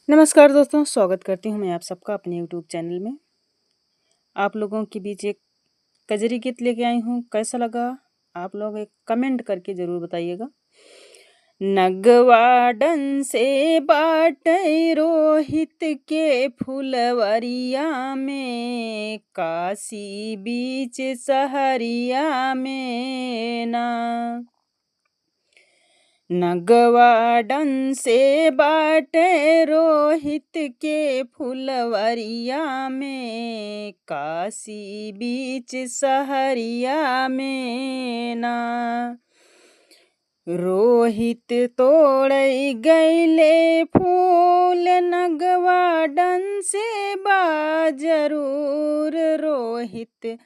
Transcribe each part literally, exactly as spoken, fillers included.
नमस्कार दोस्तों, स्वागत करती हूँ मैं आप सबका अपने YouTube चैनल में। आप लोगों के बीच एक कजरी गीत लेके आई हूँ, कैसा लगा आप लोग एक कमेंट करके ज़रूर बताइएगा। नगवा डंसे बाटे रोहित के फुलवरिया में, काशी बीच सहरिया में ना। नगवा डंसे बाटे रोहित के फुलवरिया में, काशी बीच सहरिया में ना। रोहित तोड़ै गैले फूल, नगवा डंसे बा जरूर। रोहित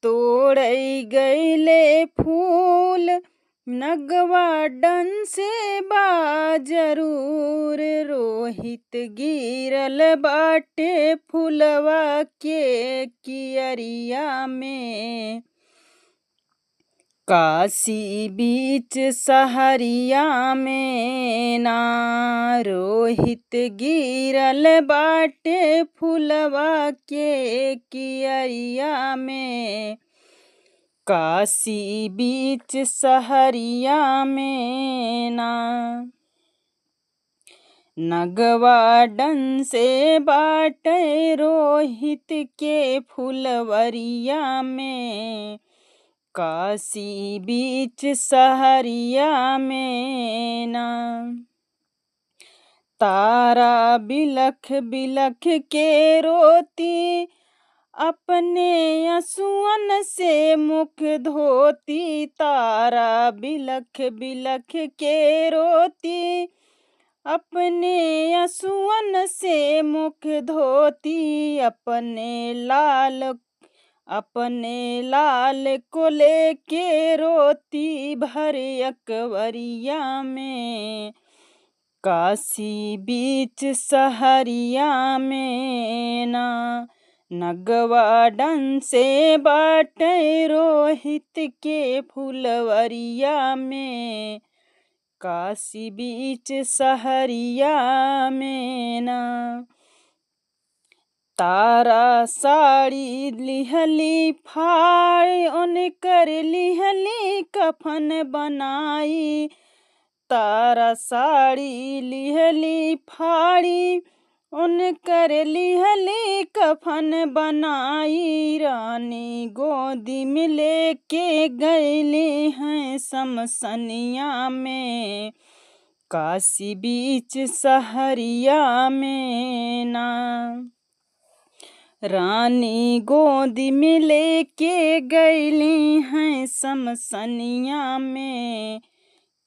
तोड़ै गैले फूल, नगवा डंसे बा जरूर। रोहित गिरल बाटे फुलवा के कियरिया में, काशी बीच सहरिया में ना। रोहित गिरल बाटे फुलवा के कियरिया में, काशी बीच सहरिया में ना। नगवा डंसे बाटे रोहित के फुलवरिया में, काशी बीच सहरिया में ना। तारा बिलख बिलख के रोती, अपने असुअन से मुख धोती। तारा बिलख बिलख के रोती, अपने असुअन से मुख धोती। अपने लाल, अपने लाल को लेके रोती भर अकवरिया में, काशी बीच सहरिया में ना। नगवा डंसे बाटे रोहित के फुलवरिया में, काशी बीच सहरिया में ना। तारा साड़ी लिहली फाड़, उनकर लिहली कफन बनाई। तारा साड़ी लिहली फाड़ी, उनकर लिहली कफन बनाई। रानी गोदी में लेके गैली हैं समसनिया में, काशी बीच सहरिया में ना। रानी गोदी में लेके गैली हैं समसनिया में,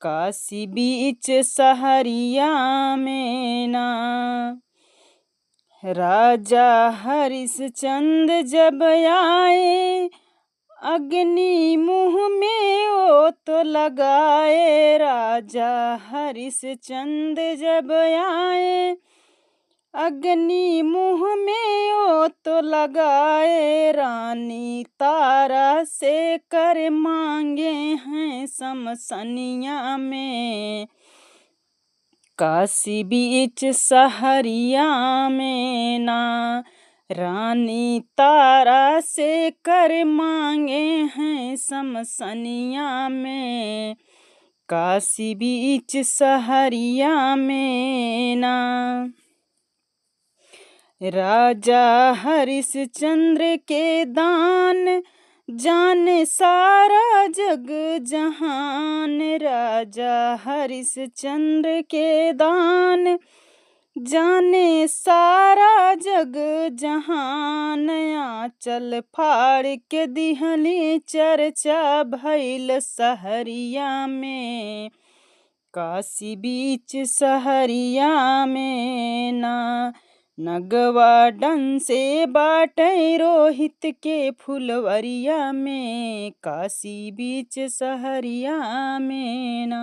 काशी बीच सहरिया में ना। राजा हरिश्चंद्र जब आए, अग्नि मुँह में ओत लगाए। राजा हरिश्चंद्र जब आए, अग्नि मुँह में ओत लगाए। रानी तारा से कर माँगे हैं समसनिया में, काशी बीच सहरिया में ना। रानी तारा से कर माँगे हैं समसनिया में, काशी बीच सहरिया में ना। राजा हरिश्चंद्र के दान जाने सारा जग जहान। राजा हरिश्चंद्र के दान जाने सारा जग जहान। आँचल फाड़ के दिहली चर्चा भइल सहरिया में, काशी बीच सहरिया में ना। नगवा डंसे बाटे रोहित के फुलवरिया में, काशी बीच सहरिया में ना।